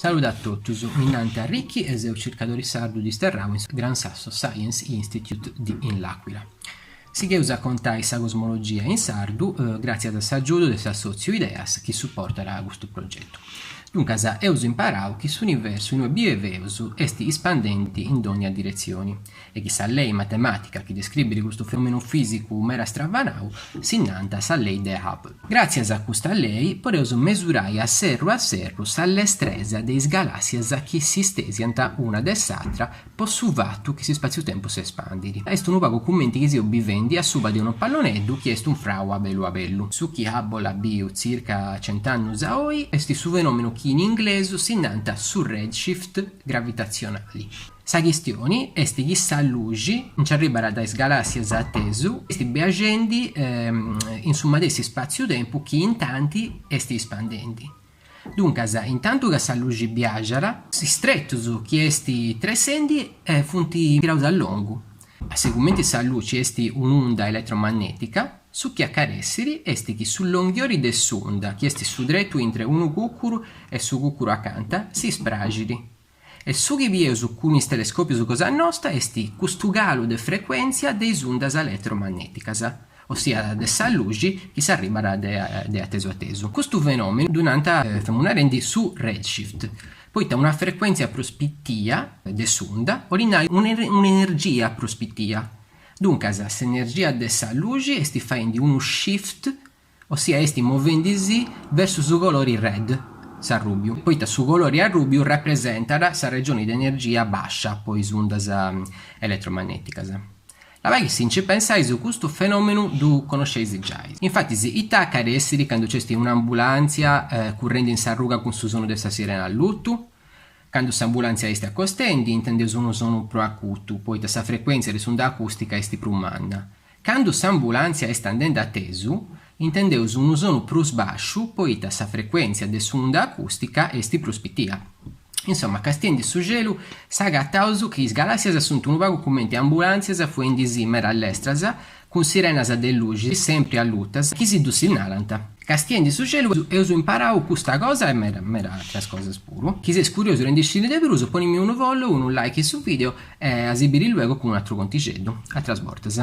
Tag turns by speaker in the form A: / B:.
A: Salude a totus, mi nant Ricky e seu circadori sardu disterrau in su Gran Sasso Science Institute di in L'Aquila. Sigheus a contai sa cosmologia in sardu gràtzias a s'agiudu de s'assòtziu Ideas chi suportat custu progetu. Duncas, eus imparau chi s'universu inue biveus est ispandendi in dònnia diretzioni e chi sa lei matematica chi describit custu fenomenu fisicu mera stravanau si nant sa lei de Hubble. Gràtzias a custa lei podeus mesurai a serru a serru sa lestresa de is galàssias chi si stesiant una de s'atra po su fatu chi s'ispatziu-tempus s'espandit. Est unu pagu cumenti chi seus bivendi a suba de unu palloneddu chi est unfrau a bellu a bellu. Su chi Hubble at biu tzirca cent'annus a oi est su fenomenu chi in inglesu si nant su redshift gravitatzionali. Sa chistioni est chi sa luxi nci arribat dae is galàssias atesu, est biaxendi in su matessi spàtziu-tempu chi intanti est ispandendi. Duncas, intantu ca sa luxi biaxat, is tretus chi est tressendi funt tiraus a longu. A segumenti sa luxi est un'unda eletromannètica, su chi acaressiri est chi su longhiori de s'unda, chi est su tretu intre unu cùcuru e su cùcuru acanta, si spraxit. E su chi bieus cun is telescòpius cosa nosta est custu calu de frecuèntzia de is undas eletromannèticas, ossiat de sa luxi chi s'arribat de atesu atesu. Custu fenòmenu ddu nant, femu narendi, su redshift, poita una frecuèntzia prus pitia de s'unda 'olit nai un'energia prus pitia. Duncas s'energia de sa luxi est faendi unu shift Ossia est movendi-sì versu su colori red, s'arrùbiu, poita su colori arrùbiu rapresentat sa regioni de energia bàscia po is undas eletromannèticas. Labai chi si nci pensais custu fenòmenu ddu connosceis giai. Infatis ita acaressit candu nc'est un'ambulàntzia currendi in s'arruga cun su sonu de sa sirena allutu? Candu s'ambulàntzia est acostendi intendeus unu sonu prus acutu, poita sa frecuèntzia de s'unda acùstica est prus manna. Candu s'ambulàntzia est andendi atesu, intendeus unu sonu prus bàsciu poita sa frecuèntzia de s'unda acùstica est prus pitia. Insoma, castiendi su xelu, s'agataus chi is galàssias sunt unu pagu cumenti ambulàntzias fuendi-sì meda lestras cun sirenas de luxi sempri allutas chi si ddus sinnalant. Castiendi su xelu eus imparau custa cosa e meda meda atras cosas puru. Chi seis curiosus de ndi sciri de prus, ponimi unu follow, unu like in su video e a si biri luego cun un'atru contixeddu. Atras bortas.